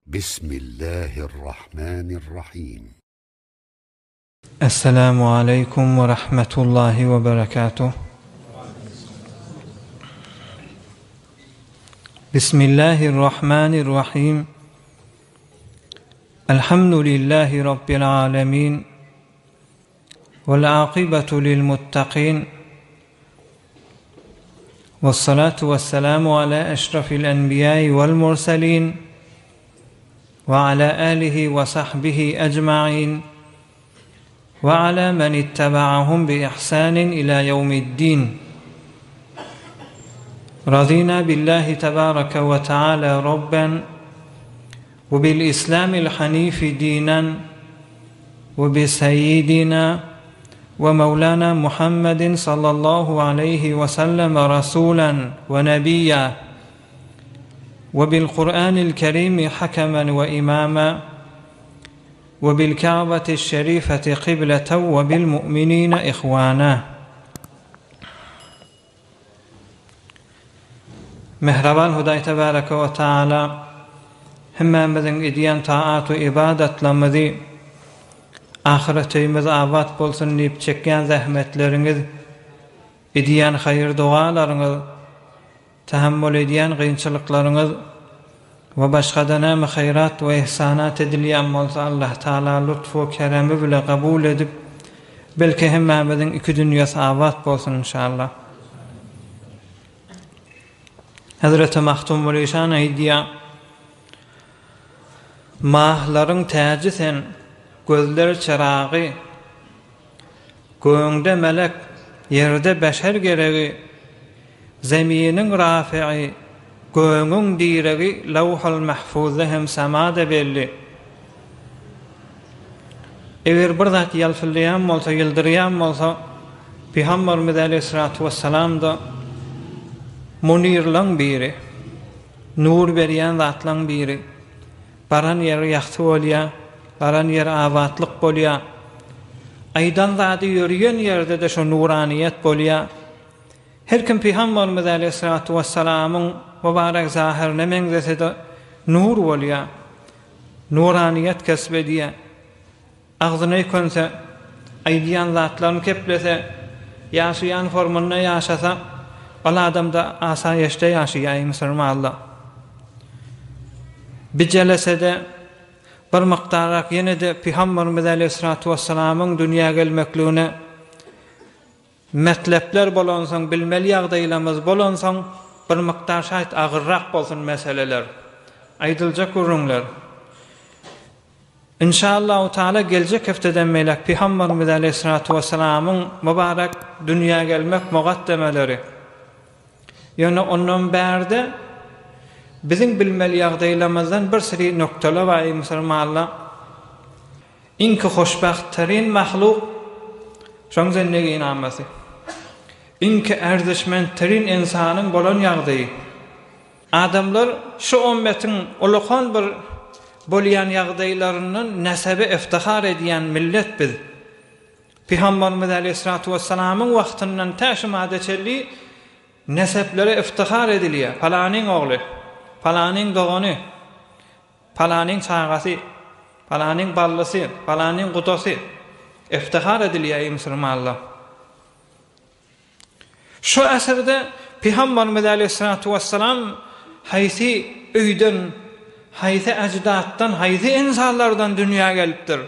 بسم الله الرحمن الرحيم. Esselamu aleýkum we rahmetullahi we berekatuh. Bismillahirrahmanirrahim. Elhamdülillahi rabbil alamin. Wal akibatu lil muttaqin. Wassalatu wassalamu ala eşrafil enbiýai wal murselin we ala alihi we sahbihi ecmain we ala men ittebaahum bi ihsanin ila ýewmiddin. Razina billahi tebareke we teala Rabben we bil islamil hanifi dinen we bi seyyidina we mewlana Muhammedin sallallahu aleýhi we selleme rasulen we nebiýa we bil Kur'anil kerimi hakemen we imama we bil Ka'beti şerifeti kıbleten we bil mu'minine ihwana. Mähriban Hudaý Tebareke we Taala hemmämiziň edýän taat we ybadatlarymyzy ahyret öýümiz abat bolsun diýip çekýän zähmetleriňiz, edýän haýyr-dogalaryňyz, tahammul edýän kynçylyklaryňyz we başgada näme haýrat we ihsanat edilýän bolsa Allah Taala lutf we keremi bile kabul edip belki hemmämiziň iki dünýesi abat bolsun inşallah. Hezreti Magtymguly şan aýdýar, Mahlaryň täji sen, gözler çyragy, Göňde melek, ýerde beşer geregi, Zeminiň rafygy, göňüň diregi Lawhul Mahfuzda hem semada belli. Eger bir zat ýalpyldaýan bolsa, ýyldyrýan bolsa, Pygamberimiz aleýhissalatu wessalam-da munirleň biri, nur berýän zatlaň biri. Baran ýeri ýagty bolýar, baran ýeri abatlyk bolýar. Aýdan zady ýörýän ýerde-de şo nuranyýet bolýar. Her kim Pygamberimiz aleýhissalatu wessalamyň mübarek zahyryna meňzese-de nur bolýar. Nuranyýet kesp edýär. Agzyna ýükünse, aýdýan zatlaryny keplese, ýaşaýan formunda ýaşasa, ol adamda asaýeşde ýaşaýar eý musulmanlar. Bijelesede bir mukdarrak ýene-de Pygamberimiz aleýhissalatu wessalamyň dünýä gelmekligine Metlepler bolansoň, bilmeli ýagdaýlarymyz bolansoň, bir mukdar şaýt agyrrak bolsun meseleler. Aýdyljak gürrüňler. Inşallahu Taala geljek hefteden beýläk Pygamberimiz aleýhissalatu wessalamyň mübarek dünýä gelmek mugaddemeleri. Ýöne ondan bärde biziň bilmeli ýagdaýlarymyzdan bir seri noktalar bar eý musulmanlar. Iňki hoşbagt-terin mahluk, şoň zenneginammasy. Iňki erzişment-terin ynsanyň bolan ýagdaýy. Adamlar şu ommetiň ulakan bir bolýan ýagdaýlaryndan nesebe iftihar edýän millet biz. Pygamberimiz aleýhissalatu wessalamyň wagtyndan tä şu mada çenli neseplere iftihar edilýär. Palanyň ogly, palanyň dogany. Palanyň çagasy, palanyň ballysy, palanyň gudasy iftihar edilýär eý musulmanlar. Şu asyrda Pygamberimiz aleýhissalatu wessalam haýsy öýden, haýsy aždatdan, haýsy ynsanlardan dünýä gelipdir?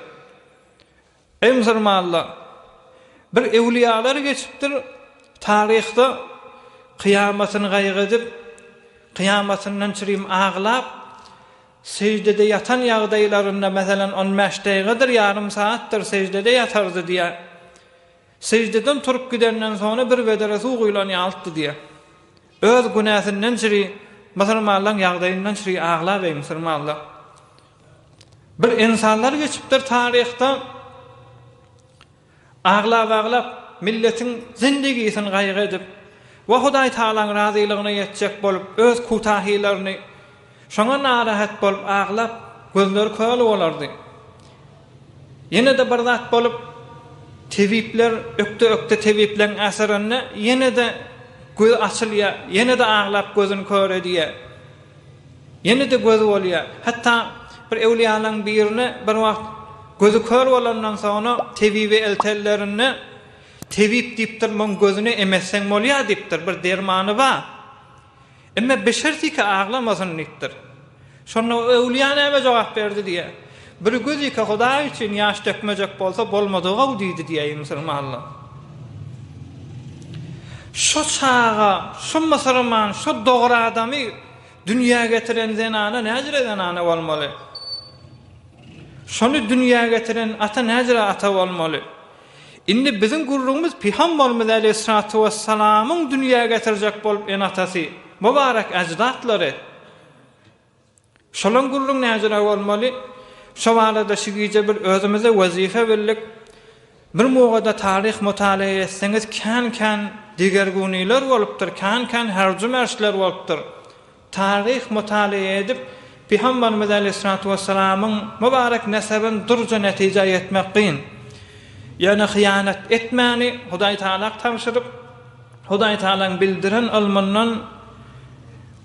Eý musulmanlar! Bir öwlüýalar geçipdir, taryhda kyýamatyny gaýgy edip, kyýamatyndan çürim aglap, seždede ýatan ýagdaýlarynda, meselem, on bäş daýgadyr, ýarym sagatdyr seždede ýatardy diýýär. Seždeden turup gidenden soňra bir bedere suw guýlan ýalytdy diýýär. Öz günäsinden çüri, musulmanlaryň ýagdaýyndan çüri aglap, eý musulmanlar! Bir ynsanlar geçipdir taryhda aglap-aglap milletiň zindigisini gaýgy edip we Hudaý Tagalaň razylygyna ýetjek bolup öz kutahylaryny şoňa narahat bolup aglap gözleri köl bolardy. Ýene-de bir zat bolup tebipler ökde-ökde tebipleň äsirinde ýene-de gözi açylýar, ýene-de aglap gözüni kör edýär. Ýene-de gözi bolýar. Hatda. bir öwlüýalaň birine bir wagt gözi kör bolandan soňra tebibe eltenlerinde tebip diýipdir, muň gözüne em etseň bolýar diýipdir, bir dermany bar. Emme beşertiki aglamasyn diýipdir. Şonda öwlüýä näme jogap berdi diýýär. Bir gözike Hudaý üçin ýaş dökmejek bolsa bolmadyg-ow diýdi diýýär musulmanlar. Şo çaga, şo musurman, şo dogry adamy dünýä getiren zenana näjüre zenana bolmaly? Şony dünýä getiren ata näjüre ata bolmaly? Indi biziň gürrüňimiz Pygamberimiz aleýhissalatu wessalamyň dünýä getirjek bolup ene-atasy, mübarek äjdatlary. Şolaň gürrüň näjüre bolmaly? Şo barada şu gije bir özümize wezipe bildik. Bir mugada taryh mutalaýa etseňiz kän-kän degerguniler bolupdyr, kän-kän herju-merçler bolupdyr. Taryh mutalaýa edip, Pygamberimiz aleýhissalatu wessalamyň mübarek nesebin durja netijä ýetmek kyn. Ýöne hyýanat etmäni Hudaý Tagalak tabşyryp, Hudaý Tagalaň bildiren ylmyndan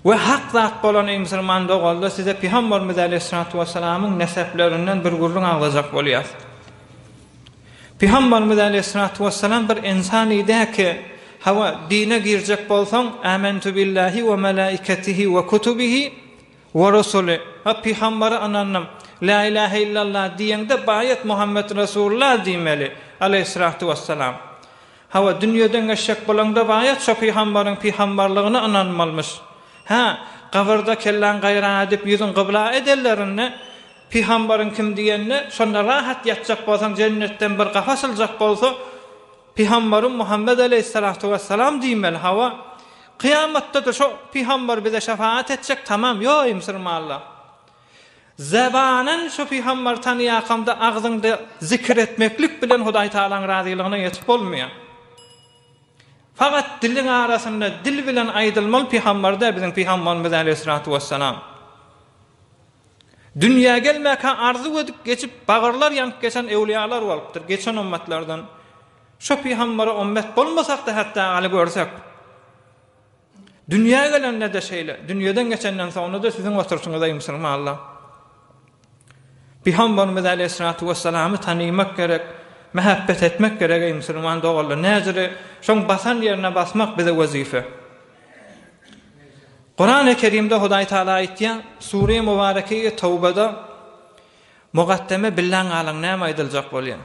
we hak zat bolan eý musulman doganlar size Pygamberimiz aleýhissalatu wessalamyň neseplerinden bir gürrüň agzajak bolýas. Pygamberimiz aleýhissalatu wessalam bir ynsan idäki, hawa, dine girjek bolsaň, Amentu billahi we melaiketihi we kutubihi we rusuli, ha, pygambere ynandym, la ilahe illallah diýeňde baýat Muhammet Resulullah diýmeli, aleýhissalatu wessalam. Hawa, dünýeden geçjek bolaňda baýat şo pygambaryň pygambarlygyna ynanmalymyş. Hä, gabyrda kelläň gaýra edip ýüzüň gybla edenlerinde, Pygambaryň kim diýende, şonda rahat ýatjak bolsaň jennetden bir gapy açyljak bolsa, Pygambarym Muhammet aleýhissalatu wessalam diýmeli, hawa. Kyýamatda-da şo pygambar bize şefaat etjek, tamam, ýok eý musulmanlar. Zebanen şo pygambary tanyýakamda agzyňda zikir etmeklik bilen Hudaý Tagalaň razylygyna ýetip bolmaýar. Fakat diliň arasynda dil bilen aýdylmaly pygambar däl biziň pygambarymyz aleýhissalatu wessalam. Dünýä gelmäkä arzuw edip geçip, bagyrlar ýanyp geçen öwlüýalar bolupdyr, geçen ümmetlerden. Şo pygambere ümmet bolmasak-da hatda aly görsek. Dünýä gelende-de şeýle, dünýeden geçenden soňra-da siziň oturyşyňyz eý musulmanlar. Pygamberimiz aleýhissalatu wessalamy tanymak gerek, mähebbet etmek gerek eý musulman doganlar. Näjüre şoň basan ýerine basmak bize wezipe. Kurany Kerimde Hudaý Taala aýtýar, Sure-i Mübarekeýi Tawbada mugaddeme billäň galyň näme aýdyljak bolýar.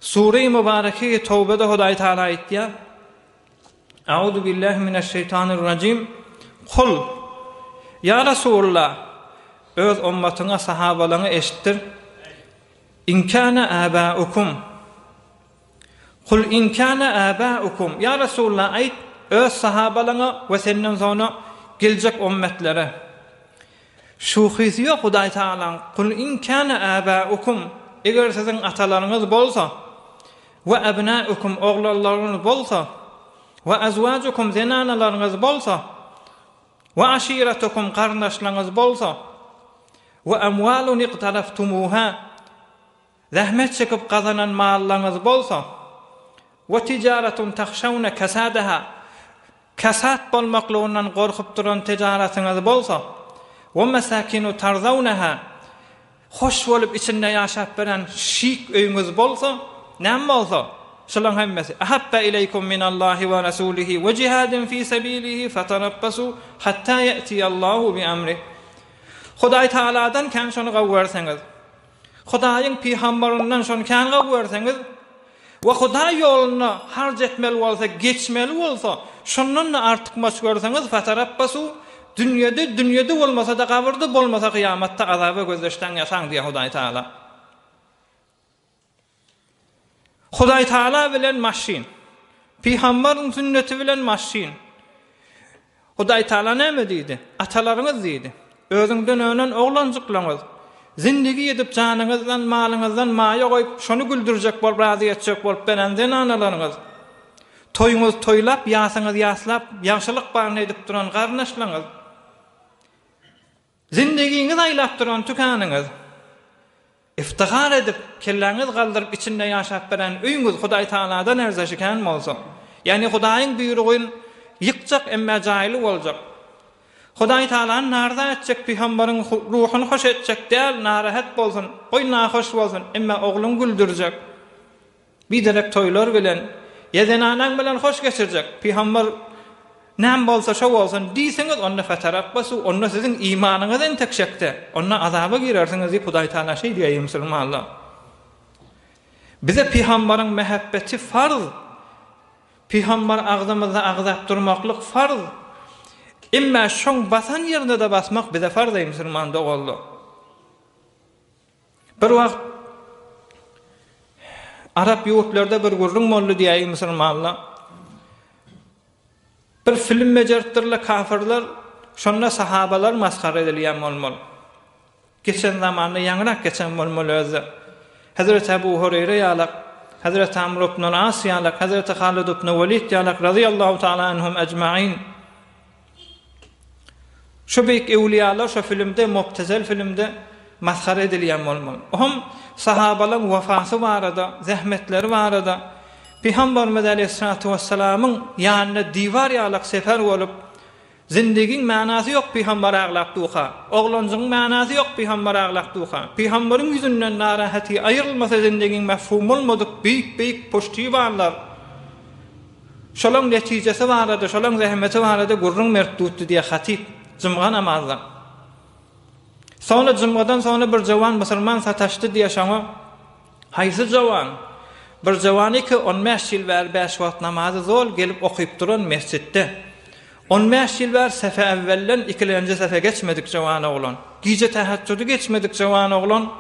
Sure-i Mübarekeýi Tawbada Hudaý Taala aýtýar, Auzu billahi mineşşeýtanirrajim. Kul, Ýa Resulullah, öz ummatyňa, sahabalaryňa eşitdir. In kana abaukum Kul in kana abaukum, Ýa Resulallah, aýt, öz sahabalaryňa we senden soňra geljek ummetlere. Şuhysy ýok Hudaý Tagalaň, Kul in kana abaukum, eger siziň atalaryňyz bolsa, we abnaukum, oglanlaryňyz bolsa, we azwajukum, zenanalaryňyz bolsa, we aşiratukum, garyndaşlaryňyz bolsa, we amwalun iqtaraftumuha, Zähmet çekip gazanan mallaňyz bolsa, we tijaratun tahşawne kasadaha, kasat bolmaklygyndan gorkup duran tejaratyňyz bolsa, we mesakinu tarzawnaha, hoş bolup içinde ýaşap beren şik öýüňiz bolsa, näme bolsa, şulaň hemmesi, ahabba ileýkum minallahi we rasulihi we jihadin fi sabilihi feterabbasu hatta ýe'tiýallahu bi emrih. Hudaý Tagaladan kän şony gowy görseňiz. Hudaýyň pygambaryndan şony kän gowy görseňiz we Hudaý ýolunda harç etmeli bolsa, geçmeli bolsa, şondan-da artykmaç görseňiz, fatarabbasu, dünýede, dünýede bolmasa-da gabyrda, bolmasa kyýamatda azaba gözleşdäň ýasaň diýýär Hudaý Tagala. Hudaý Taala bilen maşyn. Pygambaryň sünneti bilen maşyn. Hudaý Taala näme diýdi? Atalaryňyz diýdi. Özüňden önen oglanjyklaryňyz. Zindigi edip janyňyzdan, malyňyzdan maýa goýup, şony güldürjek bolup, razy etjek bolup beren zenanalaryňyz. Toýuňyzy toýlap, ýasyňyzy ýaslap, ýagşylyk baryny edip duran garyndaşlaryňyz. Zindigiňizi aýlap duran tükanyňyz. Iftihar edip, kelläňiz galdyryp içinde ýaşap beren öýüňiz Hudaý Tagaladan erzeşi kän bolsa, ýagny Hudaýyň buýrugyn ýykjak emmä jaýly boljak. Hudaý Tagalany narza etjek, pygambaryň ruhuny hoş etjek däl, narahat bolsun, goý nahoş bolsun, emma ogluňy güldürjek. Biderek toýlar bilen, ýa zenanaň bilen hoş geçirjek, pygambar näme bolsa şo bolsun diýseňiz, onda feterabbasu, onda siziň imanyňyz entek şekde, onda azaba girersiňiz diýip Hudaý Tagala şeý diýýär musulmanlar. Bize pygambaryň mähebbeti farz. Pygambar agzymyzda agzap durmaklyk farz. Emma şoň basan ýerine-de basmak bize farz eý musulman doganlar. Bir wagt arap ýurtlarda bir gürrüň boldy diýäýi musulmanlar. Bir film bejeripdirler kafirler, şonda sahabalar masgara edilýän bolmaly. Geçen zamanda ýaňyrak geçen bolmaly özde. Hezreti Ebu Hureýre ýalak, Hezreti Amr ibnul As ýalak, Hezreti Halid ibn Welid ýalak razyýallahu taala anhum ejmain. Şu beýik öwlüýalar şo filmde mobtezel filmde masgara edilýän bolmaly. Ohm sahabalaň wefasy barada, zähmetleri barada Pygambarymyz aleýhissalatu wessalamyň ýanynda diwar ýalak sefer bolup, Zindigiň manasy ýok pygambar aglap duka. Oglanjygyň manasy ýok pygambar aglap duka. Pygambaryň ýüzünden narahaty aýrylmasa zindigiň mefhum bolmadyk beýik beýik puştibanlar şolaň netijesi barada şolaň zähmeti barada gürrüň berip dutdy diýe hatyp jumga namazda. Soňra jumgadan soňra bir jowan musulman sataşdy diýe şoňa Haýsy jowan? Bir jowan iki on bäş ýyl bäri bäş wagt namazy zol gelip okyp duran mesjitde. On bäş ýyl bäri sefe äwwelden ikilenji sefe geçmedik jowan oglan. Gije täheçjüdi geçmedik jowan oglan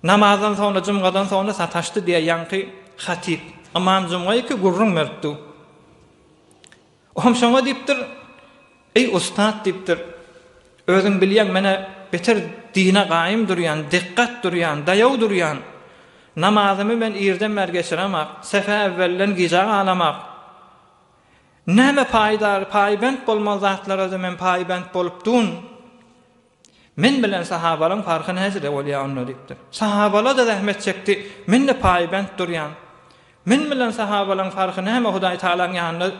namazdan soňra jumgadan soňra sataşdy diýýär ýaňky hatyp. Ymam jumga iki gürrüň berip dur. Ohm şoňa diýipdir, Eý, ussat diýipdir, özüň bilýäň, men-ä beter dine gaýym durýan, dikgat durýan, daýaw durýan. Namazymy men irden bäri geçiremak, sefe äwwelden gijä galamak. Näme paýdar, paýbent bolmaly zatlara-da men paýbent bolup dun. Men bilen sahabalaň parhy näjede bolýar onda diýipdir. Sahabala-da zähmet çekdi, men-de paýbent durýan. Men bilen sahabalaň parhy näme Hudaý Tagalaň ýanynda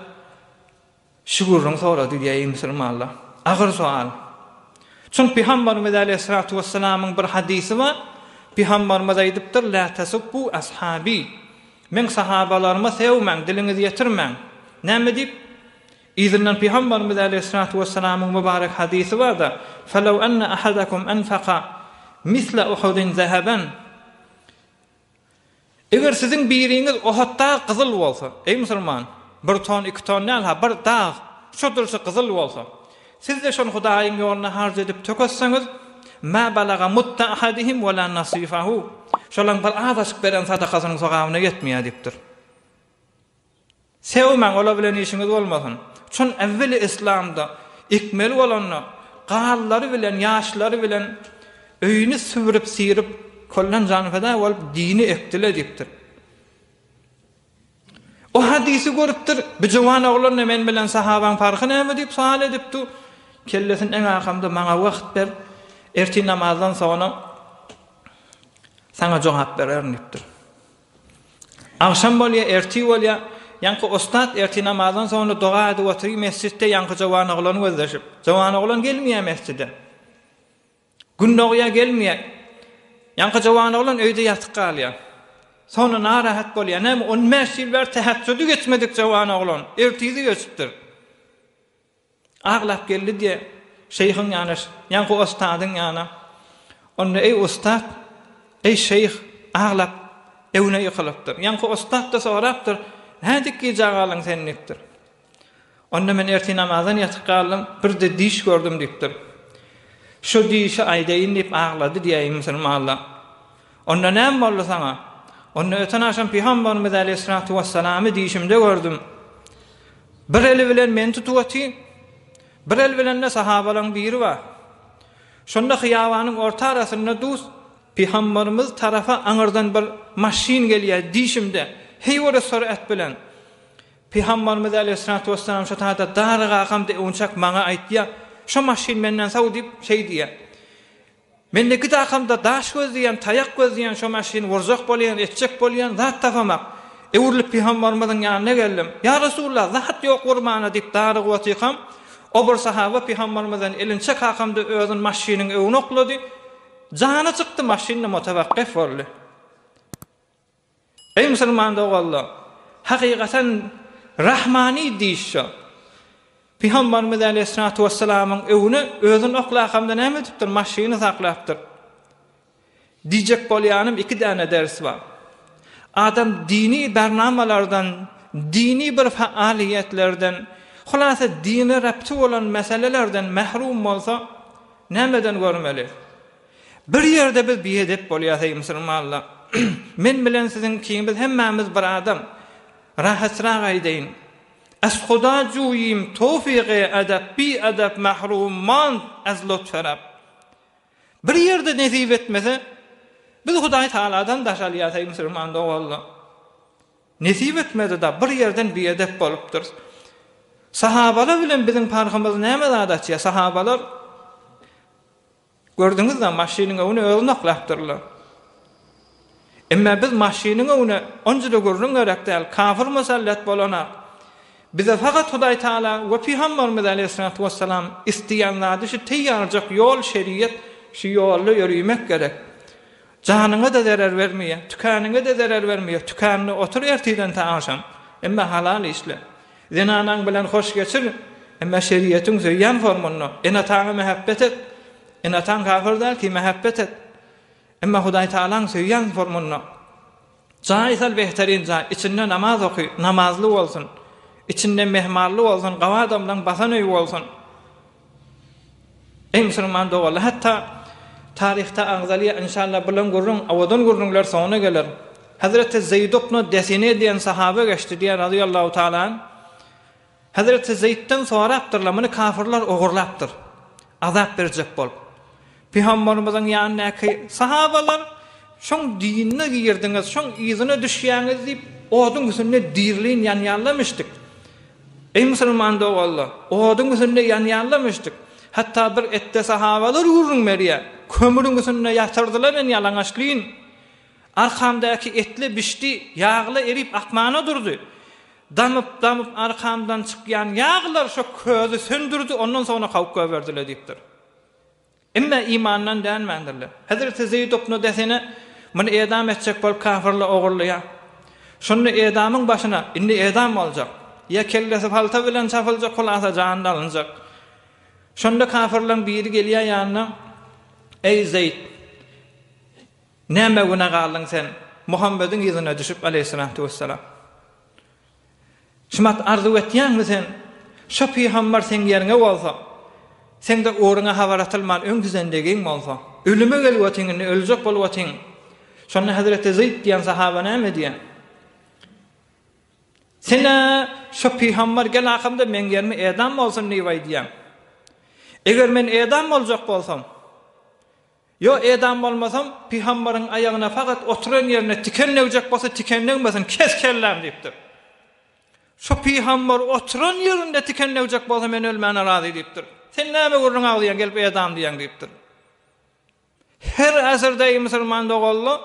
şu gürrüň sorady diýýär musulmanlar. Agyr soal. Çünki Pygamberimiz aleýhissalatu wessalamyň bir hadysy bar. Pygamberimiz aýdypdyr, La tasubbu ashabi. Meň sahabalaryma sögmäň, diliňizi ýetirmäň. Näme diýip? Yzyndan Pygamberimiz aleýhissalatu wessalamyň mübarek hadysy bar-da, Felew enne ahadakum enfaka misle Uhudin zeheben Eger siziň biriňiz Uhud dag gyzyl bolsa, eý musulman, bir ton, iki ton däl-ha, bir dag, şo durşy gyzyl bolsa, siz-de şony Hudaýyň ýolunda harç edip tökezseňiz, Mä balaga mudda ahadihim we la nasifahu, şolaň bir azajyk beren sadakasynyň sogabyna ýetmeýär diýipdir. Sögmäň olar bilen işiňiz bolmasyn. Çün äwweli islamda ekmeli bolanda gallary bilen ýaşlary bilen öýüni sübürip syryp kollan janfeda bolup dini ekdile diýipdir. O hadysy görüpdir, bu juwan oglan men bilen sahabaň parhy näme diýip sowal edipdi. Kellesini eň arkamda maňa wagt ber, ertir namazdan soňra saňa jogap bererin diýipdir. Agşam bolýar, ertir bolýar. Ýaňky ussat ertir namazdan soňra doga edip otyr mesjitde ýaňky jowan oglan gözleşip. Jowan oglan gelmeýär mesjide. Gün dogýar gelmeýär. Ýaňky jowan oglan öýde ýatyp galýar. Soňra narahat bolýar. Näme 15 ýyl bäri täheçjüdi geçmedik jowan oglan ertiri geçipdir. Aglap geldi diýe, şeýhiň ýanyna, ýaňky ustadyň ýanyna. Onda eý ustat, eý şeýh, aglap öwne ýykylypdyr. Ýaňky ustat-da sorapdyr, Nädip gijä galdyň sen diýipdir. Onda men ertir namazdan ýatyp galdym, bir-de diş gördüm diýipdir. Şu dişi aýdaýyn diýip aglady diýäýin musulmanlar. Onda näme boldy saňa? Onda öten agşam Pygamberimiz aleýhissalatu wessalamy dişimde gördüm. Bir eli bilen meni tutup otyr, bir el bilen-de sahabalaryň biri bar. Şonda hyýabanyň orta arasynda dus Pygamberimiz tarapa aňyrdan bir maşyn gelýär dişimde, heýwere sürat bilen. Pygamberimiz aleýhissalatu wessalam şo taýda daryg-akam de onçak maňa aýtýar, Şo maşyn menden saw diýip şeý diýýär. Mende git arkamda daş gözleýän, taýak gözleýän, şo maşyny urjak bolýan, etjek bolýan, zat tapamak. Öwrülip pygambarymyzyň ýanyna geldim. Ýa Resulallah, zat ýok urmana diýip darygyp otyrkam, O bir sahaba Pygambermizden elinçe kakamda özün maşynyň öňüne oklady. Jany çykdy maşyn-da mutawakgyf boldy. Eý musulman doganlar! Hakykatan Rahmany diş şo. Pygamberimiz aleýhissalatu wessalamyň öwüne özüni oklakamda näme edipdir? Maşyny saklapdyr. Diýjek bolýanym iki däne ders bar. Adam dini barnamalardan, dini bir faaliýetlerden, hulasa dine rabty bolan meselelerden mahrum bolsa, nämeden görmeli? Bir ýerde biz biedep bolýas eý musulmanlar. Men bilen siziň ikimiz hemmämiz bir adam. Rahatrak aýdaýyn. Ez Huda juýim towfygy edep bi edep mahrum mand ez lutfy Rab. Bir ýerde nesip etmese, biz Hudaý Tagaladan daş alýas eý musulman doganlar. Nesip etmedi-da, bir ýerden biedep bolupdyrys. Sahabalar bilen biziň parhymyz näme zat açýar? Sahabalar Gördüňiz-dä, maşynyň öňüne özüni oklapdyrlar. Emma biz maşynyň öňüne onça-da gürrüň gerek däl, kafir musallat bolana. Bize fakat Hudaý Taala we Pygamberimiz aleýhissalatu wessalam isleýän zady şu teýýarjak ýol şeriýet şu ýolda ýörimek gerek. Janyňa-da zerer bermeýär, tükeniňe-de zerer bermeýär, tükände otur ertirden tä agşam, emma halal işle. Zenanaň bilen hoş geçir, emma şeriýetiň söýýän formunda. Ene-ataňa mähebbet et. Ene-ataň kafir däl ki, mähebbet et. Emma Hudaý Tagalaň söýýän formunda. Jaý sal behterin jaý, içinde namaz oky, namazly bolsun. Içinde mehmanly bolsun, gawy adamlaň basan öýi bolsun. Eý musulman doganlar, hatda taryhda agzalýar, inşallah bulan gürrüň owadan gürrüňler soňuna geler. Hazreti Zeýd ibn Desine diýen sahaba geçdi diýýär razyýallahu taala anh. Hazreti Zeýdden sorapdyrlar, muny kafirler ogurlapdyr. Azap berjek bolup. Pygamberimiziň ýanyndaky sahabalar şoň dinine girdiňiz, şoň yzyna düşýäňiz diýip, oduň üstünde dirlin ýanýarlamışdyk. Eý musulman doganlar, oduň üstünde ýanýarlamyşdyk. Hatda bir etde sahabalar gürrüň berýär. Kömrüň üstünde ýatyrdylar men ýalaňaçlyn. Arkamdaky etli bişdi, ýagly erip akmana durdy. Damyp-damyp arkamdan çykýan ýaglar şo közi söndürdi, ondan soňra kawuk goýberdiler diýipdir. Emma imandan dänmändirler. Hezreti Zeýd ibn Desene muny edam etjek bolup kafyrlar ogurlaýar. Şonda edamyň başyna indi edam boljak. Ýa kellesi palta bilen çapyljak hulasa jany alynjak. Şonda kafyrlaryň biri gelýär ýanyna, Eý Zeýd! Näme güne galdyň sen? Muhammediň yzyna düşüp aleýhissalatu wessalam. Şumat arzuw etýäňmi sen? Şo pygambar seň ýeriňe bolsa, seň-de ugruňa habar atylman öň düzendegiň bolsa, ölüme gelip otyň indi, öljek bolup otyň. Şonda hezreti Zeýd diýen sahaba näme diýýär? Sen-ä şo pygambar gel akamda meň ýerime edam bolsun diýip aýdýaň. Eger men edam boljak bolsam, Ýo, edam bolmasam, pygambaryň aýagyna fakat oturan ýerine tiken degjek bolsa, tiken degmesin, kes kelläm diýipdir. Şo pygambar oturan ýerinde tiken degjek bolsa, men ölmäne razy diýipdir. Sen näme gürrüň agzýaň, gelip edam diýýäň diýipdir. Her asyrda eý musulman doganlar,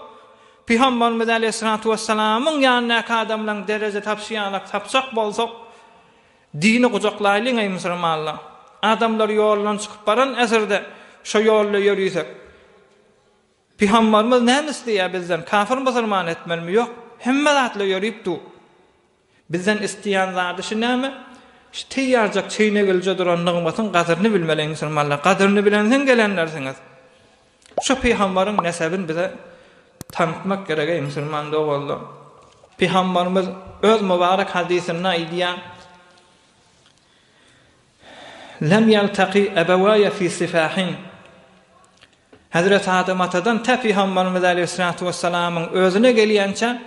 Pygambarymyz aleýhissalatu wessalamyň ýanyndaky adamlaryň dereje tapşy ýalak tapjak bolsak, Dini gujaklaýlyň eý musulmanlar! Adamlar ýoldan çykyp baran äsirde şo ýolda ýörisek. Pygambarymyz näme isleýär bizden? Kafir musulman etmelimi? Ýok. Hemme zatla ýörip dur. Bizden isleýän zady şu näme? Şu teýýarjak çeýnegilje duran nygmatyň gadyryny bilmeli eý musulmanlar. Gadyryny bilensiň gelenlersiňiz. Şu pygambaryň nesebini bize tanytmak gerek eý musulman doganlar. Pygambarymyz öz mübarek hadysynda aýdýar, Lem ýaltaki ebewaýa fi sifahin. Hezreti Adem atadan tä pygambarymyz aleýhissalatu wessalamyň özüne gelýänçä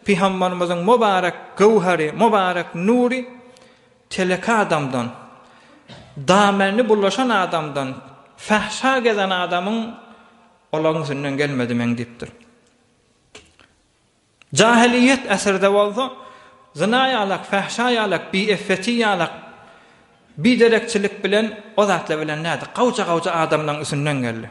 pygambarymyzyň mübarek göwheri, mübarek nury Teleke adamdan, dameni bulaşan adamdan, fähşa gezen adamyň olaryň üstünden gelmedi meň diýipdir. Jahiliýet äsirde bolsa, zyna ýalak, fähşa ýalak, bieffeti ýalak, biderekçilik bilen o zatlar bilen nädi? Gawja-gawja adamlaryň üstünden geldi.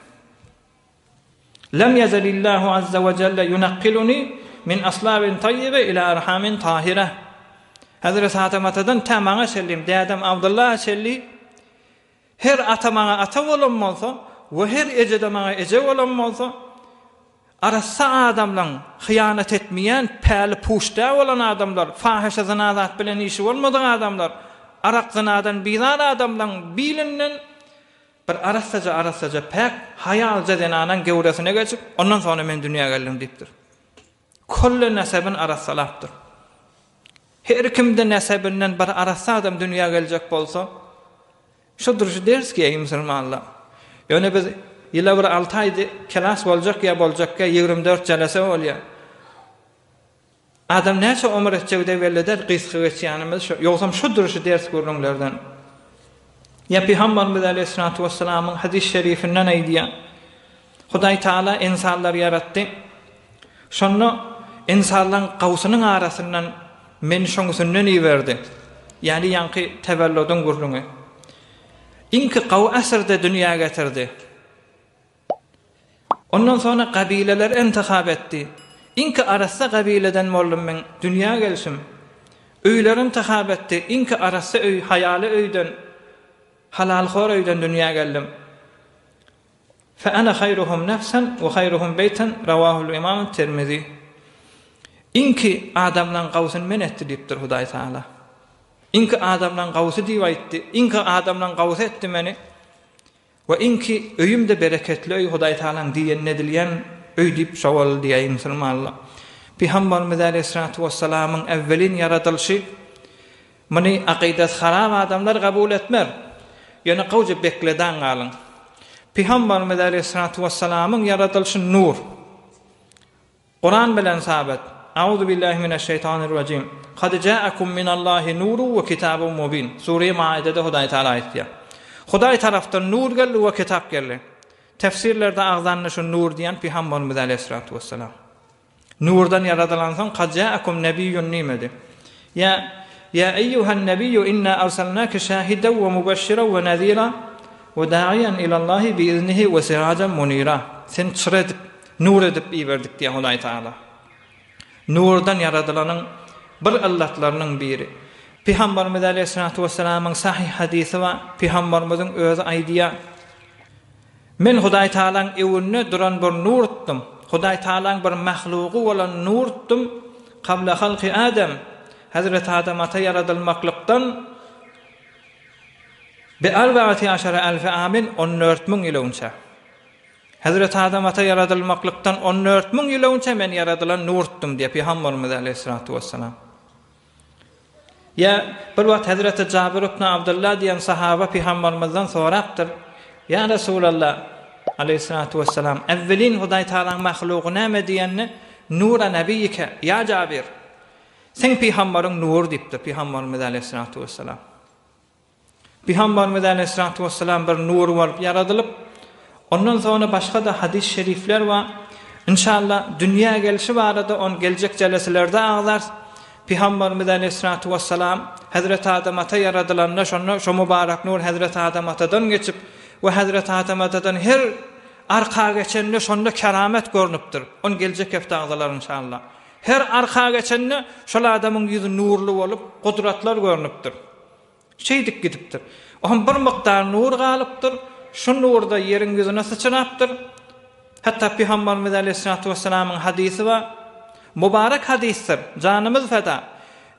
Lem ýezelillahu azza we jelle ýunakkiluni min aslabin taýýibe ila arhamin tahire. Hezreti Adem atadan tä maňa çenli, dädem Abdyllaha çenli. Her ata maňa ata bolan bolsa we her eje-de maňa eje bolan bolsa, arassa adamlaň, hyýanat etmeýän, päli puç däl bolan adamlar, fahyşa zyna zat bilen işi bolmadyk adamlar, arak zynadan bizar adamlaň bilinden bir arassaja arassaja päk haýalja zenanaň gewresine geçip, ondan soňra men dünýä geldim diýipdir. Kölle nesebin arassalapdyr. Her kimde nesebinden bir arassa adam dünýä geljek bolsa, şodur şu ders ki eý musulmanlar. Ýöne biz ýyla bir alty aý kelas boljak ýa boljak ýa 24 jelese bolýar. Adam näçe ömür etjegi-de belli däl, gysga geçýänimiz şo. Ýogsam şodur şu ders gürrüňlerden. Ýa Pygamberimiz aleýhissalatu wessalamyň hadys şerifinden aýdýar. Hudaý Taala ynsanlary ýaratdy. Şonda ynsanlaryň gawusynyň arasyndan meni şoň üstünden iberdi. Ýagny ýaňky tewelludyň gürrüňi. Iňki gawy asyrda dünýä getirdi. Ondan soňra gabyleleri intihap etdi. Iňki arassa gabileden boldum men, dünýä gelşim. Öýleri intihap etdi. Iňki arassa öý, haýaly öýden, halalhor öýden dünýä geldim. Fe ene haýruhum nefsen we haýruhum beýten Rawahul Imam Termizi. Iňki adamlaň gawusyny men etdi diýipdir Hudaý Taala. Iňki adamlaň gawusy diýip aýtdy. Iňki adamlaň gawusy etdi meni. We iňki öýüm-de bereketli öý Hudaý Taalaň diýenini edilýän öý diýip şo boldy diýäýiň musulmanlar. Pygamberimiz aleýhissalatu wessalamyň äwwelin ýaradylyşy Muny akydasy harap adamlar gabul etmer. Ýöne gowja bekledaň galyň. Pygambarymyz aleýhissalatu wessalamyň ýaradylyşy nur. Kuran bilen sabyt. Auzu billahi mineşşeýtanirrajim. Kad jaakum minallahi nurun we kitabun mubin. Sure Maidede Hudaý Taala aýtýar. Hudaý tarapdan nur geldi we kitap geldi. Tefsirlerde agzandy şu nur diýen Pygambarymyz aleýhissalatu wessalam. Nurdan ýaradylansoň kad jaakum nebiýun diýmedi. Ýa Ýa eýýuhan nebiýu inna arsalnake şahiden we mubeşşiren we nezira we da'iýen ilallahi biiznihi we sirajan munira. Seni çyra edip, nur edip iberdik diýýär Hudaý Tagala. Nurdan ýaradylanyň bir yllatlarynyň biri. Pygamberimiz aleýhissalatu wessalamyň sahyh hadysy bar. Pygamberimiziň özi aýdýar. Men Hudaý Tagalaň öwünde duran bir nurtdum. Hudaý Tagalaň bir mahlugy bolan nurtdum, kabla halky Adam, Hezreti Adam ata ýaradylmaklykdan bi arbaati aşara elfi amin, 14000 ýyl öňçä. Hezreti Adam ata ýaradylmaklykdan 14000 ýyl öňçä men ýaradylan nurtdum diýýär Pygamberimiz aleýhissalatu wessalam. Ýa bir wagt Hezreti Jabir ibn Abdullah diýen sahaba Pygambermizden sorapdyr, Ýa Resulallah, aleýhissalatu wessalam, äwwelin Hudaý Tagalaň mahlugy näme diýende, Nura nebiýike, ýa Jabir, seň pygambaryň nury diýipdir Pygamberimiz aleýhissalatu wessalam. Pygamberimiz aleýhissalatu wessalam bir nur bolup ýaradylyp, ondan soňra başga-da hadys şerifler bar. Inşallah dünýä gelşi barada ony geljek jeleselerde agzarys. Pygamberimiz aleýhissalatu wessalam Hezreti Adam ata ýaradylanda şonda şo mübarek nur Hezreti Adam atadan geçip we Hezreti Adam atadan her arka geçende şonda keramet görnüpdir. Ony geljek hepde agzalar inşallah. Her arka geçende şol adamyň ýüzi nurly bolup, gudratlar görnüpdir. Şeýdip gidipdir. Oňam bir mukdar nur galypdyr. Şu nur-da ýeriň ýüzüne syçrapdyr. Hatda Pygamberimiz aleýhissalatu wessalamyň hadysy bar. Mubarek hadysdyr. Janymyz feda.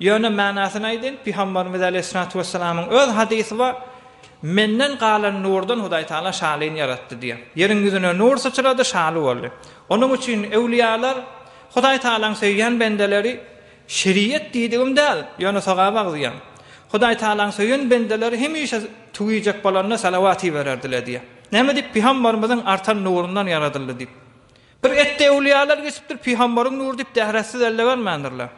Ýöne manasyny aýdaýyn, Pygamberimiz aleýhissalatu wessalamyň öz hadysy bar. Menden galan nurdan Hudaý Taala şalyny ýaratdy diýýär. Ýeriň ýüzüne nur syçrady, şaly boldy. Onuň üçin öwliýalar, Hudaý Taalaň söýýän bendeleri Şeriýet diýdigim däl, ýöne sogap agzýan. Hudaý Tagalaň söýen bendeleri hemişe tüwüjek bolanda salawat ibererdiler diýýär. Näme diýip Pygambarymyzyň artan nurundan ýaradyldy diýip. Bir etde öwlüýalar geçipdir, Pygambaryň nury diýip dähretsiz elle bermändirler.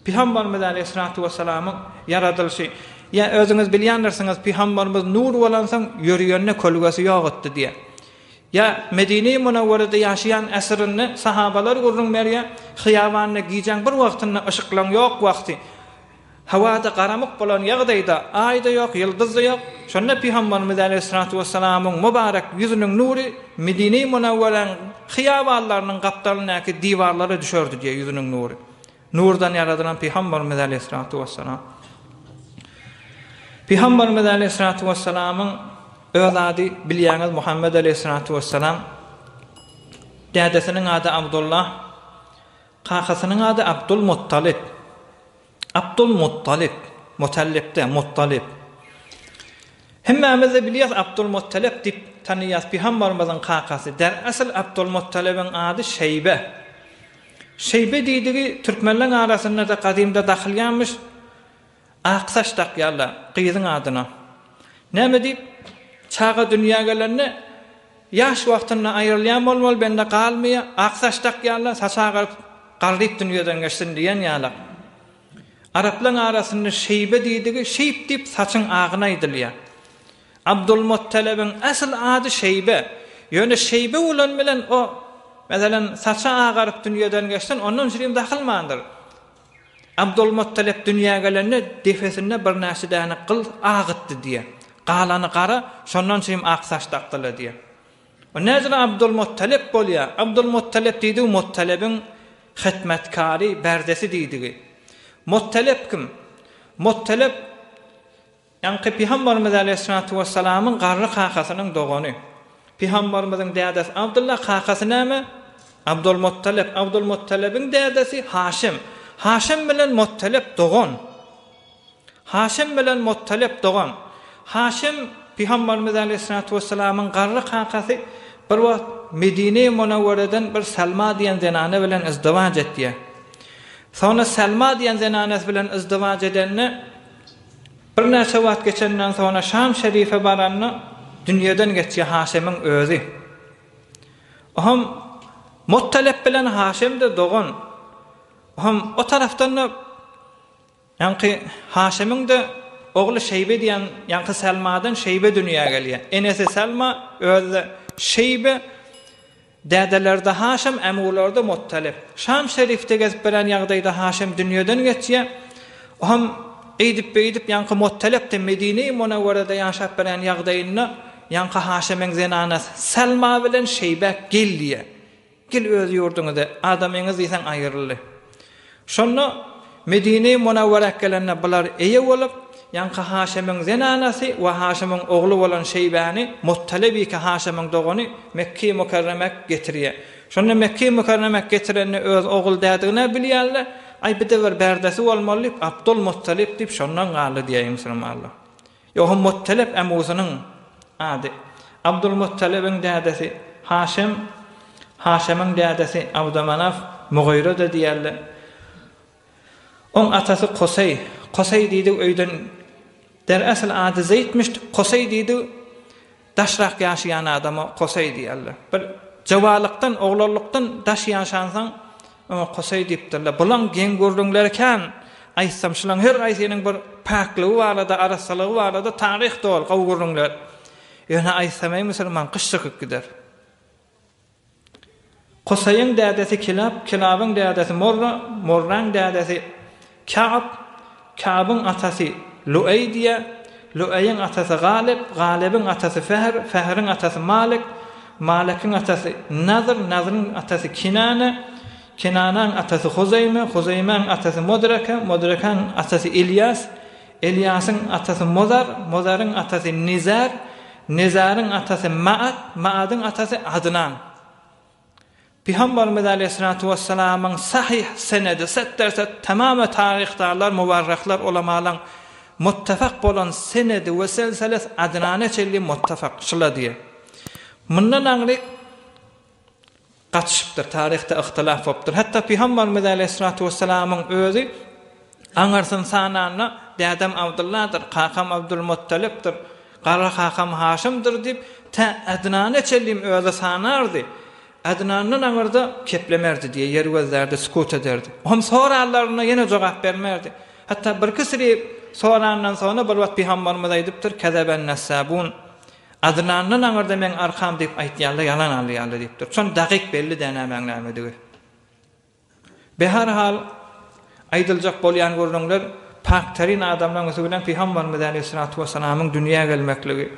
Pygambarymyz aleýhissalatu wessalamyň ýaradylyşy. Ýa özüňiz bilýändirsiňiz, Pygambarymyz nur bolansoň ýörügende kölgesi ýok etdi diýýär. Ýa Medine-i Munawwerede ýaşaýan äsrinde sahabalar gürrüň berýär, hyýabanda gijäň bir wagtynda yşyklaň ýok wagty, howada garamyk bolan ýagdaýda, aý-da ýok, ýyldyz-da ýok, şonda Pygamberimiz aleýhissalatu wessalamyň mübarek ýüzüniň nury Medine-i Munawweräň hyýabanlarynyň gapdalyndaky diwarlara düşerdi diýýär ýüzüniň nury. Nurdan ýaradylan Pygamberimiz aleýhissalatu wessalam. Pygamberimiz aleýhissalatu wessalamyň öz ady bilýäňiz Muhammet aleýhissalatu wessalam. Dädesiniň ady Abdullah, kakasynyň ady Abdul Muttalyp. Abdul Muttalyp, Mutallipde, Muttalyp. Hemmämiz-de bilýäs Abdul Muttalip diýip tanaýas pygamberimiziň kakasy. Der asyl Abdul Muttalibiň ady Şeýbe. Şeýbe diýdigi türkmenleň arasynda-da gadymda dakylýanmyş. Ak saç dakýarlar gyzyň adyna. Näme diýip, çaga dünýä gelende, ýaş wagtynda aýrylýan bolmaly, bende galmaýar, ak saç dakýarlar, saçy agaryp, garryp dünýeden geçsin diýen ýalak. Araplaň arasynda şeýbe diýdigi, şeýp diýip saçyň agyna aýdylýar. Abdulmuttalebiň asyl ady Şeýbe. Ýöne Şeýbe bolan bilen o, meselem, saçy agaryp dünýeden geçsin, ondan şirin dakylmandyr. Abdulmuttalep dünýä gelende depesinde birnäçe däne gyl agytdy diýýär. Galany gara, şondan üçin ak saç dakdylar diýýär. O näzire Abdulmuttalep bolýar? Abdulmuttalep diýdigi Muttalebiň hytmatkary, berdesi diýdigi. Muttalep kim? Muttalep Ýaňky Pygamberimiz aleýhissalatu wessalamyň garry kakasynyň dogany. Pygamberimiziň dädesi Abdylla, kakasy näme? Abdulmuttalep. Abdulmuttalebiň dädesi Haşim. Haşim bilen Muttalep dogan. Haşim bilen Muttalep dogan. Haşim Pygamberimiz aleýhissalatu wessalamyň garry kakasy bir wagt Medine-i Munawwereden bir Salma diýen zenana bilen izdiwaç etýär. Soňra Salma diýen zenanasy bilen izdiwaç edende, Birnäçe wagt geçenden soňra Şam şerife baranda dünýeden geçýär Haşemiň özi. Oham Muttalep bilen Haşem-de dogan. Oham o tarapdan-da ýaňky Haşemiň-de ogly Şeýbe diýen ýaňky Salmadan Şeýbe dünýä gelýär. Enesi Salma, özi-de Şeýbe. Dädelerde Haşym, ämularda Muttalip. Şam şerifde gezip beren ýagdaýda Haşym dünýeden geçýär. Ohm eýdip-beýdip ýaňky Muttalip-de Medine-i Munawwerede ýaşap beren ýagdaýynda ýaňky Haşymyň zenanasy Salma bilen Şeýbä gel diýýär. Gel öz ýurduňyza, adamyňyz diýseň aýryldy. Şonda Medine-i Munawwerä gelende bular eýe bolup, ýaňky Haşymyň zenanasy we Haşymyň ogly bolan Şeýbäni Muttalebiki Haşymyň dogany Mekge-i Mükerremek getirýär. Şonda Mekge-i Mükerremek getirende öz ogul dädigine bilýärler, Aý bir-de bir bärdesi bolmaly diýip, Abdul Muttalip diýip şondan galdy diýýär musulmanlar. Ýogsam Muttalep ämusynyň ady. Abdul Muttalebiň dädesi Haşym, Haşymyň dädesi Abdymanaf, Mugyra-da diýerler. Oň atasy Koseý. Koseý diýdigi öýden der äsl ady Zeýtmiş, Koseý diýdigi daşrak ýaşaýan adama Koseý diýerler. Bir jowalykdan, oglanlykdan daş ýaşansoň, oňa Koseý diýipdirler. Bulaň geň gürrüňleri kän. Aýtsam, şulaň her haýsynyň bir päkligi barada, arassalygy barada taryh doly gowy gürrüňler. Ýöne aýtsam, eý musulman, gyş çykyp gider. Kusaýyň dädesi Kilap, Kilabyň dädesi Murra, Murraň dädesi Ka'b, Ka'byň atasy Lueý diýýär, Lueýiň atasy Galip, Galibiň atasy Fehr, Fehriň atasy Malik, Malikiň atasy Nazr, Nazryň atasy Kinane, Kinanaň atasy Huzeýme, Huzeýmäň atasy Mudreke, Mudrekäň atasy Ilýas, Elýasyň atasy Mozar, Mozaryň atasy Nizar, Nizaryň atasy Maat, Maadyň atasy Adnan. Pygamberimiz aleýhissalatu wessalamyň sahyh senedi, setderset tamamy taryhdarlar, muwarrahlar, ulamalaň muttafak bolan senedi we selselesi Adnana çenli muttafak, şula diýýär. Mundan aňryk Gatyşypdyr, taryhda yhtylaf bolupdyr. Hatda Pygamberimiz aleýhissalatu wessalamyň özi aňyrsyny sananda, Dädem Abdylladyr, kakam Abdulmuttalypdyr, garry kakam Haşymdyr diýip, tä Adnana çenlim özi sanardy. Adnandan aňyrda keplemerdi diýe, ýer gözlärdi, sukut ederdi. Ohm soranlarynda ýene jogap bermerdi. Hatda birki siri sorandan soňra bir wagt Pygamberimiz aýdypdyr, Kezeben nessabun. Adnandan aňyrda meň arkam diýip aýtýarlar, ýalan alýarlar diýipdir. Şon dakyk belli dä nämäň nämedigi. Beherhal, aýdyljak bolýan gürrüňler paktaryn adamlaryň üsti bilen Pygamberimiz aleýhissalatu wessalamyň dünýä gelmekligi.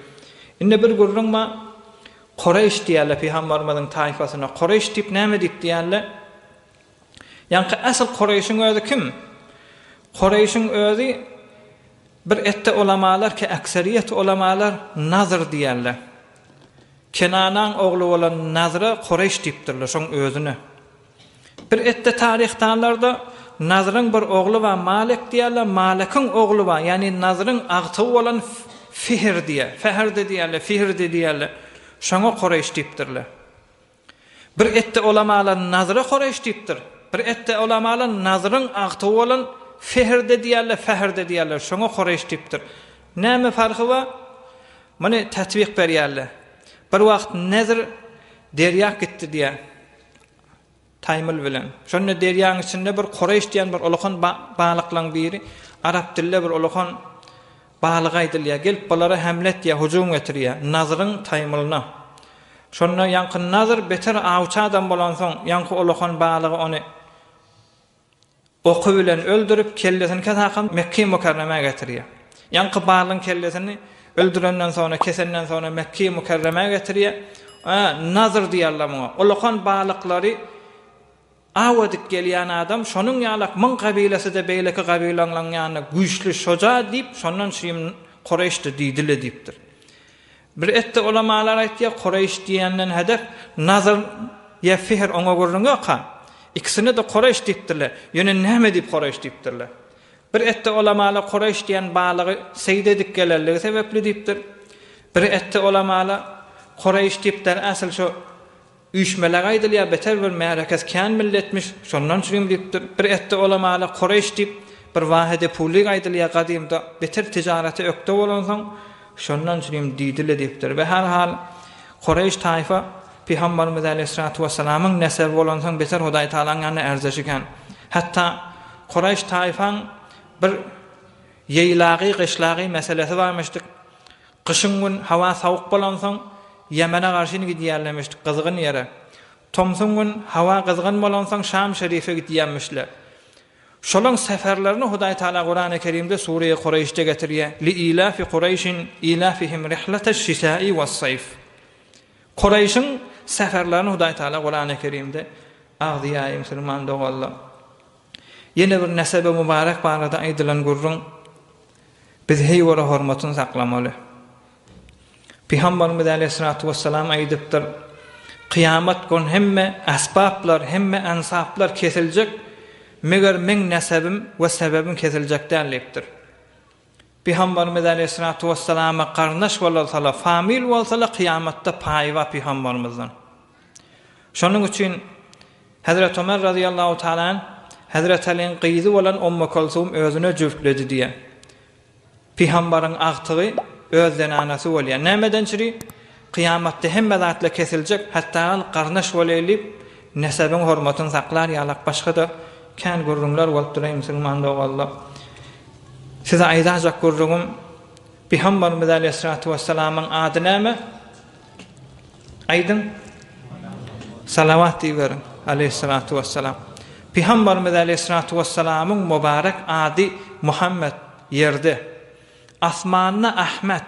Indi bir gürrüň bar, Koreýş diýýärler Pygamberimiziň taýfasyna. Koreýş diýip näme diýip diýýärler? Ýaňky asyl Koreýşiň özi kim? Koreýşiň özi. Bir etde ulamalar ki ekseriýet ulamalar Nazr diýerler. Kenanaň ogly bolan Nazra Kureýş diýipdirler şoň özüne. Bir etde taryhdanlarda Nazryň bir ogly bar Malek diýerler, Malekiň ogly bar, ýagny Nazryň agtygy bolan Fihr diýer, Fehr-de diýerler, Fihr-de diýerler. Şoňa Kureýş diýipdirler. Bir etde ulamalar Nazra Kureýş diýipdir. Bir etde ulamalar Nazryň agtygy bolan Fihr-de diýerler, Fehr-de diýerler, şoňa Kureýş diýipdir. Näme parhy bar? Muny tatbyk berýärler. Bir wagt Nezr derýa gitdi diýýär. Taýmyl bilen. Şonda derýaň içinde bir Kureýş diýen bir ulakan balyklaň biri, arap dilinde bir ulakan balyk aýdylýar, gelip bulara hemle etýär, hüjüm getirýär. Nazryň taýmylyna. Şonda ýaňky Nazr beter awçy adam bolansoň, ýaňky ulakan balygy ony Oky bilen öldürip, kellesini kesakam Mekge Mükerremä getirýär. Ýaňky balyň kellesini öldürenden soňra, kesenden soňra Mekge Mükerremä getirýär. Ä, Nazr diýýärler muňa. Ulakan balyklary aw edip gelýän adam, şonuň ýalak myň gabilasy-da beýleki gabilaňlaň ýanynda güýçli, şoja diýip, şondan şim Kureýşdi diýdile diýipdir. Bir etde ulamalar aýtýar, Kureýş diýenden hedef Nazr ýa Fihr oňa gürrüň ýok-ha. Ikisine-de Kureýş diýipdirler. Ýöne näme diýip Kureýş diýipdirler? Bir etde ulamalar Kureýş diýen balygy seýd edip gelenligi sebäpli diýipdir. Bir etde ulamalar Kureýş diýip der asyl şo Üýşmeleň aýdylýar, beter bir märekesi kän milletmiş, şondan çürim diýipdir. Bir etde olamala Kureýş diýip, bir wahide pulyk aýdylýar gadymda, beter tijarete ökde bolansoň, şondan çürim diýdile diýipdir. Be her hal, Kureýş taýfa Pygambarymyz äleyhissalatu wessalamyň nesebi bolansoň beter Hudaý Tagalaň ýanynda ärzeşi kän. Hatda Kureýş taýfaň bir ýeýlagy, gyşlagy meselesi barmyşdyk. Gyşyň gün hawa sowuk bolansoň, Ýemene garşyn gidýärlemişdik gyzgyn ýere. Tomsuň gün hawa gyzgyn bolansoň Şam şerife gidýärmişler. Şolaň seferlerini Hudaý Taala Kurany Kerimde Sureýi Kureýşde getirýär, Li-ilafi Kureýşin ilafihim rihleteş-şitäi was-seýf. Kureýşiň seferlerini Hudaý Taala Kurany Kerimde agzýar musulman doganlar. Ýene bir nesebe mübarek barada aýdylan gürrüň, Biz heýwere hormatyny saklamaly. Pygamberimiz äleyhissalatu wessalam aýdypdyr, Kyýamat gün hemme esbaplar, hemme ensaplar kesiljek, meger meň nesebim we sebebim kesiljek däl diýipdir. Pygamberimiz äleyhissalatu wessalama garyndaş bolalsala, famil bolsala kyýamatda paýy bar pygamberimizden. Şonuň üçin Hezreti Ömer razyýallahu taala anh Hezreti Alyň gyzy bolan Ummu Kulsum özüne jübütledi diýýär. Pygambaryň agtygy öz zenanasy bolýar. Nämeden çüri? Kyýamatda hemme zatlar kesiljek, hatda al garyndaş bolaýly diýip, nesebiň hormatyny saklar ýalak başga-da kän gürrüňler bolupdyr eý musulman doganlar. Size aýdajak gürrüňim Pygambarymyz aleýhissalatu wessalamyň ady näme? Aýdyň. Salawat diýiberiň. Aleýhissalatu wessalam. Pygambarymyz aleýhissalatu wessalamyň mübarek ady Muhammet ýerde. Asmanda Ahmet.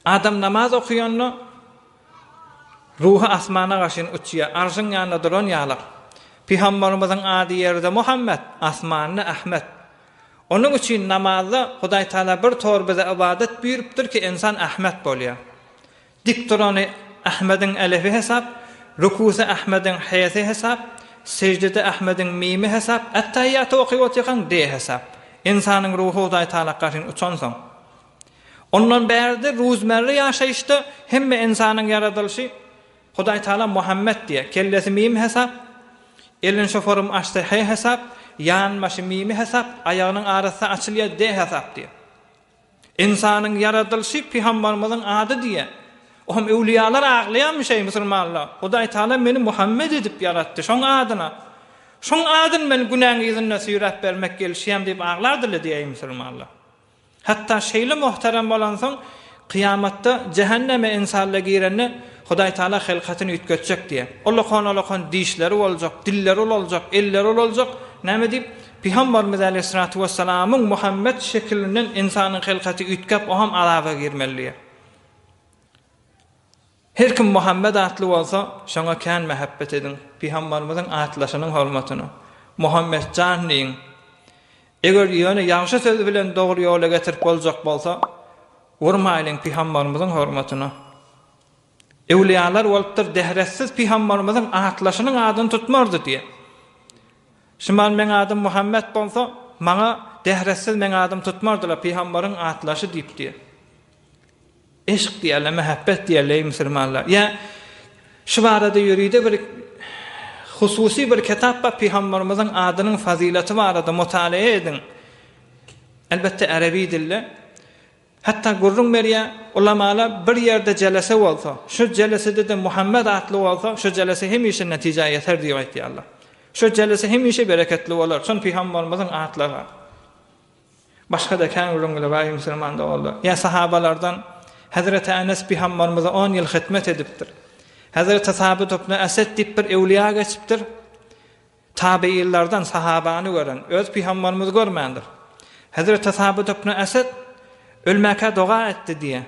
Adam namaz okaýanda ruhy asmana garşyn uçýar, arşyň ýanynda duran ýalak. Pygambarymyzyň ady ýerde Muhammet, asmanda Ahmet. Onuň üçin namazda Hudaý Taala bir tor bize ybadat buýrupdyr ki ynsan Ahmet bolýar. Dik durany Ahmediň elefi hesap, rukusy Ahmediň hesi hesap, seždede Ahmediň mimi hesap, ättahiýaty okyp otyrkaň D hesap. Ynsanyň ruhy Hudaý Taala garşyn uçansoň. Ondan bärde ruzmerre ýaşaýyşda hemme ynsanyň ýaradylyşy Hudaý Taala Muhammet diýýär. Kellesi mim hesap, elini şoforym açsa H hesap, ýan başy mimi hesap, aýagynyň arasy açylýar D hesap diýýär. Ynsanyň ýaradylyşy pygambarymyzyň ady diýýär. Ohm öwlüýalar aglaýarmyş eý musulmanlar. Hudaý Taala meni Muhammet edip ýaratdy, şoň adyna. Şoň adyny men günäň yzynda süýräp bermek gelişýän diýip aglardylar diýýär eý musulmanlar. Hatda şeýle muhterem bolansoň, kyýamatda jähenneme ynsanlar girende, Hudaý Taala hylkatyny üýtgetjek diýýär. Ulakan-ulakan dişleri boljak, dilleri ulaljak, elleri ulaljak. Näme diýip? Pygamberimiz äleyhissalatu wessalamyň Muhammet şekilinden ynsanyň hylkaty üýtgäp, o hem azaba girmeli diýýär. Her kim Muhammet atly bolsa, şoňa kän mähebbet ediň, Pygamberimiziň atlaşynyň hormatyna. Muhammetjan diýiň. Eger ýöne ýagşy söz bilen dogry ýola getirip boljak bolsa, urmaýlyň pygambarymyzyň hormatyna. Öwlüýalar bolupdyr, dehretsiz pygambarymyzyň atlaşynyň adyny tutmardy diýe. Şumal meň adym Muhammet bolsa, maňa dehretsiz meň adym tutmardylar, pygambaryň atlaşy diýip diýe. Eşk diýerler, mähebbet diýerler eý musulmanlar. Ýa şu barada ýörite bir hususy bir kitap bar, pygambarymyzyň adynyň fazylaty barada mutalaýa ediň. Elbetde erebi dilde. Hatda gürrüň berýär, ulamalar bir ýerde jelese bolsa, şu jelesede-de Muhammet atly bolsa, şu jelese hemişe netijä ýeter diýip aýtýarlar. Şu jelese hemişe bereketli bolar. Şon pygambarymyzyň atlary bar. Başga-da kän gürrüňler bar musulman doganlar. Ýa sahabalardan Hezreti Enes pygambarymyza on ýyl hyzmat edipdir. Hezreti Sabyt ibn Esed diýip bir öwlüýa geçipdir. Tabeýinlerden sahabany gören, öz pygambarymyzy görmändir. Hezreti Sabyt ibn Esed ölmäkä doga etdi diýe.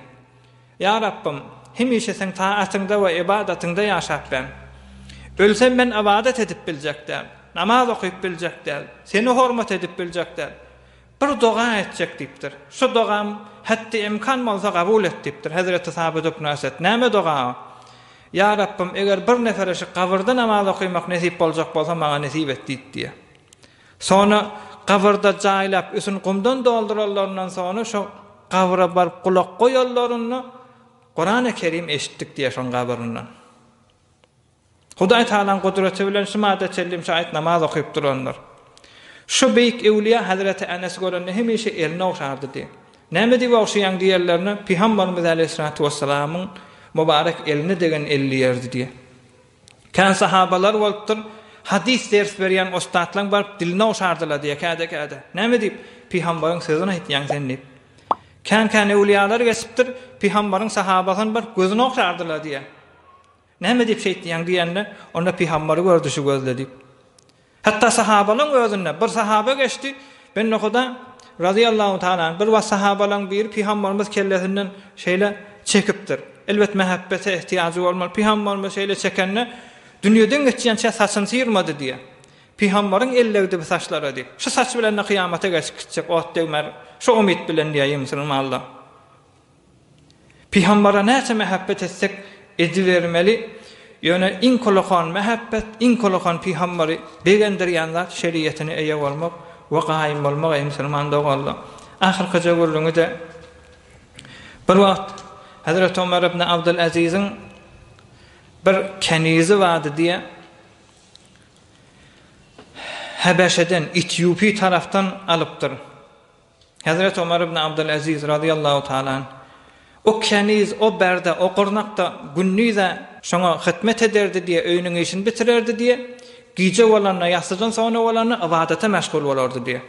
Ýa Rabbym, hemişe Seň taatyňda we ybadatyňda ýaşap ben. Ölsem men ybadat edip biljek däl, namaz okyp biljek däl, Seni hormat edip biljek däl. Bir doga etjek diýipdir. Şu dogam hetdi-imkan bolsa gabul et diýipdir. Hezreti Sabyt ibn Esed, Näme doga o? Ýa Rabbym, eger bir nefere şu gabyrda namaz okymak nesip boljak bolsa maňa nesip et diýdi diýýär. Soňra gabyrda jaýlap üstüni gumdan dolduranlaryndan soňra şo gabra baryp gulak goýanlarynda Kurany Kerim eşitdik diýýär şoň gabryndan. Hudaý Tagalaň gudraty bilen şu madda çenli şaýat namaz okyp durandyr. Şu beýik öwlüýä Hezreti Enesi görende hemişe elini ogşardy diýip. Näme diýip ogşaýaň diýenlerine Pygamberimiz aleýhissalatu wessalamyň mübarek eline degen el diýerdi diýip. Kän sahabalar bolupdyr, hadys ders berýän ussatlaň baryp dilini ogşardylar diýýär käde-käde. Näme diýip? Pygambaryň sözüni aýtýaň sen diýip. Kän-kän öwlüýalar geçipdir, pygambaryň sahabasyny baryp gözüni ogşardylar diýýär. Näme diýip şeýtýäň diýende, onda pygambary gördi şu gözle diýip. Hatda sahabalaň özünde bir sahaba geçdi, bende Huda, razyýallahu taala anh, bir wagt sahabalaň biri pygambarymyz kellesinden şeýle çekipdir. Elbet mähebbete ehtiýajy bolmaly. Pygambarymyz şeýle çekende, dünýeden geçýänçä saçyny syrmady diýýär. Pygambaryň ellegdi bu saçlara diýip. Şu saç bilen-de kyýamata geçip gitjek, ot degmär. Şu umyt bilen diýýär, musulmanlar. Pygambara näçe mähebbet etsek edibermeli, ýöne iň kulakan mähebbet, iň kulakan pygambary begendirýän zat şeriýetine eýe bolmak we gaýym bolmak eý musulman doganlar. Ahyrkyja gürrüňi-de bir wagt Hezreti Omar ibn Abdul Aziziň bir kenizi bardy diýe Hebeşeden, Etiopiýa tarapdan alypdyr. Hezreti Omar ibn Abdyleziz razyýallahu taala anh, O keniz, o berde, o gurnak-da gündiz-ä şoňa hytmet ederdi diýe, öýüniň işini bitirerdi diýe, gije bolanda, ýassydan soňra bolanda ybadata meşgul bolardy diýe.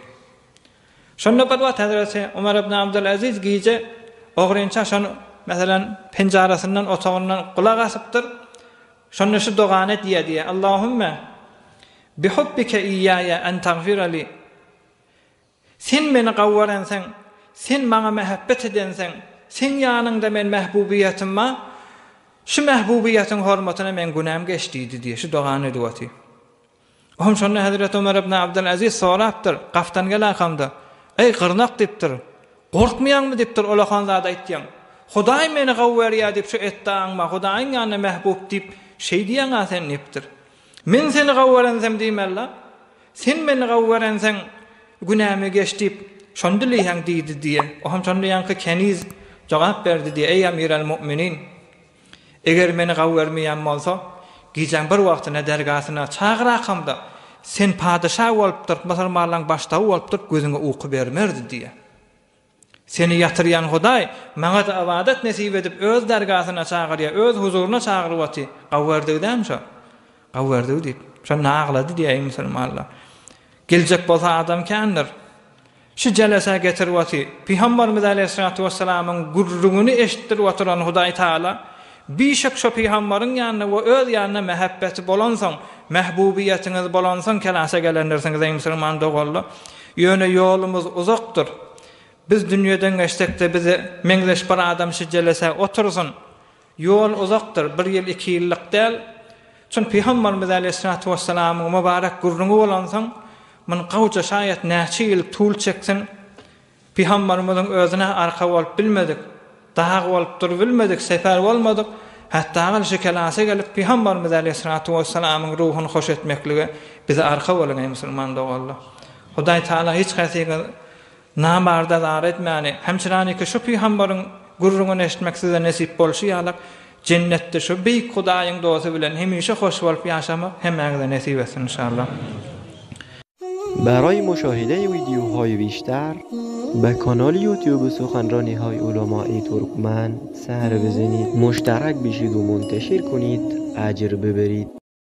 Şonda bir wagt Hezreti Omar ibn Abdyleziz gije ogrynça şony, meselem, penjarasyndan, otagyndan gulak asypdyr. Şonda şu dogany edýär diýe, Allahümme bihubbike iýýaýa en tagfira li. Sen meni gawwarenseň, Sen maňa mähebbet edenseň, Seň ýanyňda men mähbubyýetim bar, şu mähbubyýetiň hormatyna meň günäm geç diýdi diýýär, şu dogany edip otyr. Ohm şonda Hezreti Omar ibn Abdylaziz sorapdyr, Gaftan gel arkamda. Eý, gyrnak diýipdir. Gorkmaýaňmy diýipdir, olakan zat aýtýaň. Hudaý meni gawwerýär diýip şu etdaňma, Hudaýyň ýanynda mähbub diýip şeý diýýäň-a sen diýipdir. Men seni gawwerensem diýmeli-la. Sen meni gawy görenseň, günämi geç diýip, şony dileýäň diýdi diýe. O hem şonda ýaňky keniz jogap berdi diýe, Eý, Amiral Mu'minin! Eger meni gawy görmeýän bolsa, gijäň bir wagtyna dergasyna çagyrakamda, sen padyşa bolup durup, musulmanlaryň başlygy bolup durup, gözüňe uky bermerdi diýe. Seni ýatyrýan Hudaý maňa-da ybadat nesip edip öz dergasyna çagyrýar, öz huzuryna çagyryp otyr. Gawwerdigi dämi şo? Gawwerdigi diýip. Şonda aglady diýýär, eý musulmanlar. Geljek bolsa adam kändir. Şu jelesä getirip otyr. Pygamberimiz aleýhissalatu wessalamyň gürrüňini eşitdirip oturan Hudaý Tagala bişek şo pygambaryň ýanynda we öz ýanynda mähebbeti bolansoň, mähbubiýetiňiz bolansoň kelasa gelendirsiňiz eý musulman doganlar. Ýöne ýolumyz uzakdyr. Biz dünýeden geçsekde bize meňzeş bir adam şu jelesä otursyn. Ýol uzakdyr, bir ýyl, iki ýyllyk däl. Çün Pygamberimiz aleýhissalatu wessalamyň mübarek gürrüňi bolansoň, Muny gowja şaýat näçe ýyl tul çeksin, Pygambarymyzyň özüne arka bolup bilmedik, dag bolup durubilmedik, seper bolmadyk, hatda şu kelasa gelip Pygambarymyz aleýhissalatu wessalamyň ruhuny hoş etmeklige bize arka boluň eý musulman doganlar. Hudaý Taala hiç haýsyňyz namarda zar etmäni, hemçinaniki şu pygambaryň gürrüňini eşitmek size nesip bolşy ýalak, jennetde şu beýik Hudaýyň dosty bilen hemişe hoş bolup ýaşamak hemmäňize nesip etsin inşallah. برای مشاهده ویدیوهای بیشتر به کانال یوتیوب سخنرانی های علمای ترکمن سر بزنید مشترک بشید و منتشر کنید اجر ببرید.